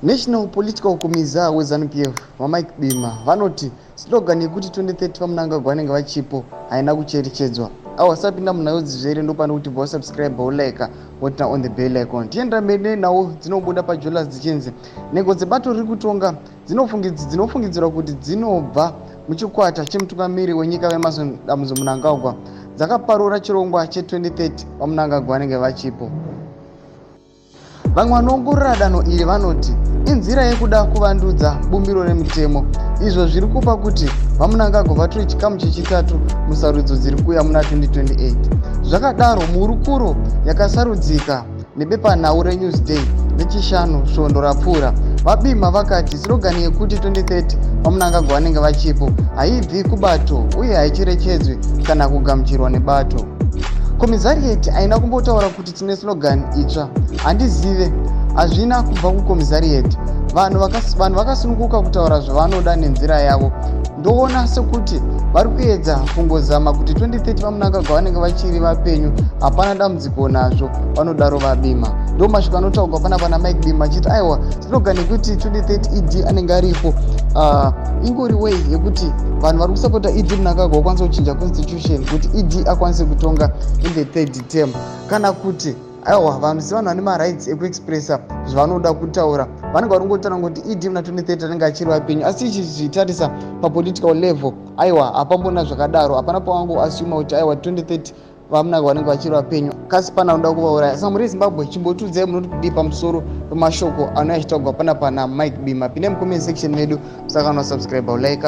National Political Commissar weZanu PF, VaMike Bimha, vanoti slogan yekuti 2030 VaMnangagwa vanenge vachipo haina kucherechedzwa. Awa sapinda munhau dzizvere ndopano kuti bva wasubscribe, wolike, woturn on the bell icon. Tiendera mberi nenhau dzinobuda paJolas dzichinzi nhengo dzebato riri kutonga dzinofungidzirwa kuti dzinobva muchikwata chemutungamiri wenyika VaEmmerson Dambudzo Mnangagwa dzakaparura chirongwa che2030 VaMnangagwa vanenge vachipo. Vamwe vanoongorora danho iri vanoti inzira yekuda kuvandudza bumbiro remitemo, izvo zviri kupa kuti VaMnangagwa vatore chikamu chechitatu musarudzo dziri kuuya muna 2028. Zvakadaro, muhurukuro yakasarudzika nebepanhau reNewsDay neChishanu svondo rapfuura, VaBimha vakati slogan yekuti 2030 VaMnangagwa vanenge vachipo haibvi kubato uye haicherechedzwi kana kugamuchirwa nebato. Commissariat haina kumbotaura kuti tine slogan itsva. Handizive, hazvina kubva kucommissariat. Vanhu vakasununguka kutaura zvavanoda nenzira yavo. Ndoona sekuti vari kuedza kungozama kuti 2030 VaMnangagwa vanenge vachiri vapenyu. Hapana dambudziko nazvo, vanodaro VaBimha. Ndo mashoko anotaurwa panapa naMike Bimha achiti aiwa, slogan yekuti 2030 ED anenge aripo ingori way yekuti vanhu vari kusapota ED Mnangagwa vakwanisa kuchinja constitution kuti ED akwanise kutonga in the third term, kana kuti aiwa, vanhu sevanhu vane marights ekuexpressa zvavanoda kutaura, vanenge vari kungotaura kuti ED muna 2030 anenge achiri vapenyu. Asi ichi zvitarisa papolitical level, aiwa, hapambona zvakadaro. Hapana pawangoasuma kuti aiwa, 2030 VaMnangagwa vanenge vachiri vapenyu, kasi pana unoda kuvauraya. Saka muri Zimbabwe, chimbotiudzai munoti kudii pamusoro pemashoko anouya achitaurwa panapa naMike Bimha. Pindai mucomment section medu, musakana subscribe, like.